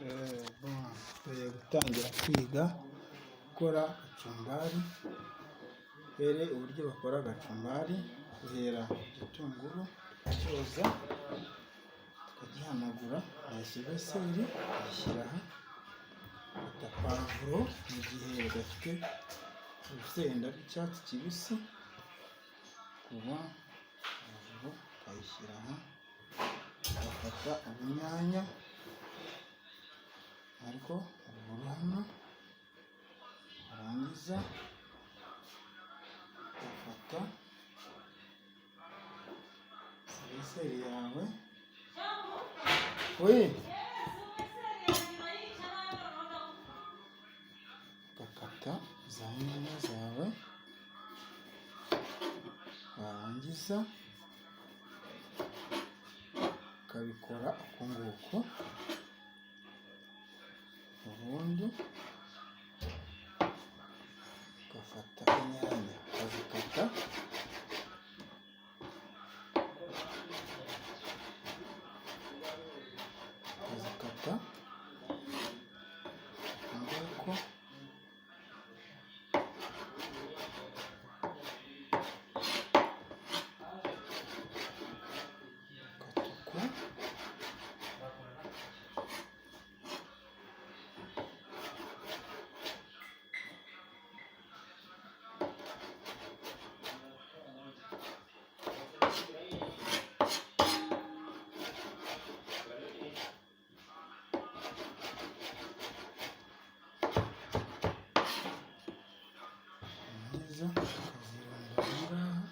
Tugiye gutangira kwiga gukora kacumbari. Mbere uburyo bakora gacumbari, duhera ku gitunguru tucyoza, tukagihanagura na esuveseri tugishyira aha, dufata pavuro mu gihe udafite urusenda rw'icyatsi kibisi, kuba pavuro ukayishyira aha, ugafata urunyanya ariko uru hano, warangiza ugafata siveseri yawe we ugakata za nyanya zawe, warangiza ukabikora uku nguku, ubundi ugafata inyanya ukazikata, ukazikata uku nguku. Ukata uku, warangiza ukazirunda aha ngaha,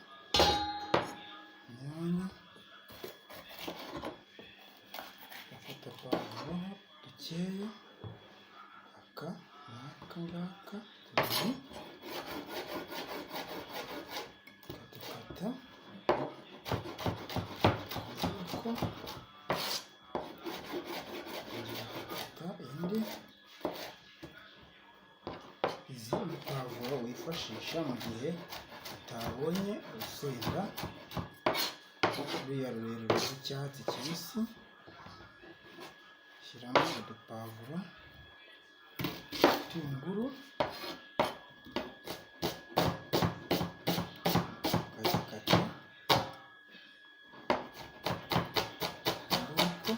inyanya, ugafata pavuro dukeya, aka n'aka ngaka tubiri, ukadukata uku nguku, ukongera ugakata indi. Izi ni pavuro wifashisha mu gihe utabonye urusenda ruriya rurerure rw'icyatsi kibisi, shyiramo udupavuro, igitunguru, ukazikata uku nguku.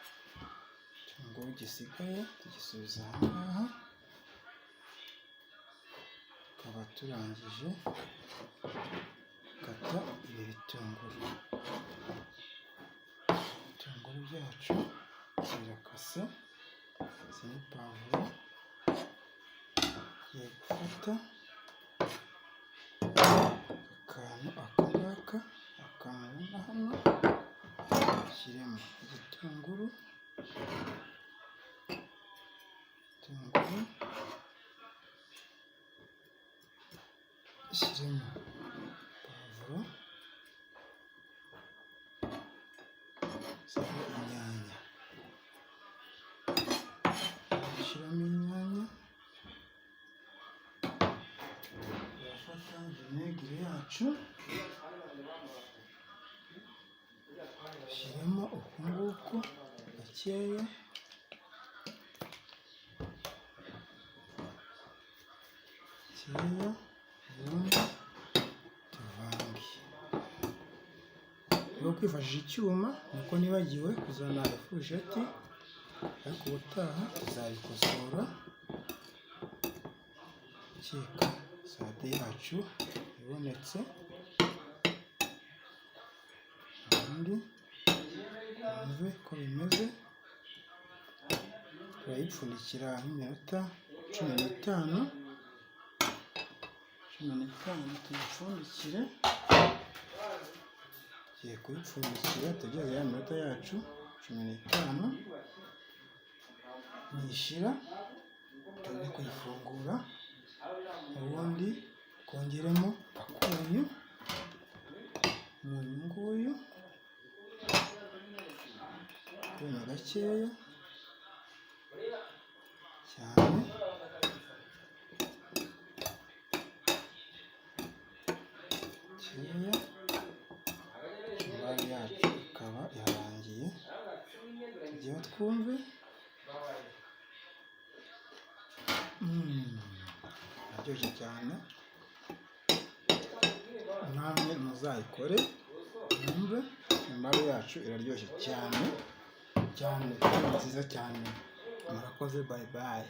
Igitunguru gisigaye tugisubiza aha ngaha, tukaba turangije gukata ibi bitunguru. Ibitunguru byacu birakase, izi ni pavuro, tugiye gufata akantu aka ngaka, akantu ubona hano, ushyiremo igitunguru, igitunguru, ushyiremo pavuro, ushyiremo inyanya, ushyiramo inyanya, turafata vinegere yacu, dushyiremo uku nguku gakeya, gakeya, ubundi tuvange. Rero kwifashisha icyuma nuko nibagiwe kuzana ifurusheti, ariko ubutaha tuzabikosora. Ukeka salade yacu ibonetse, ubundi wumve ko bimeze. Turayipfundikira nk'iminota 15, 15 tuyipfundikire. Tugiye kuyipfundikira tugeze ya minota yacu 15 nishira, tuze kuyifungura, ubundi twongeremo akunyu, umunyu nguyu, akunyu gakeya cyane. Gakeya, kacumbari yacu ikaba irarangiye. Tugeho twumve. Iraryoshye cyane, namwe muzayikore mwumve. Kacumbari yacu iraryoshye cyane cyane, kandi nziza cyane. Murakoze, bye bye.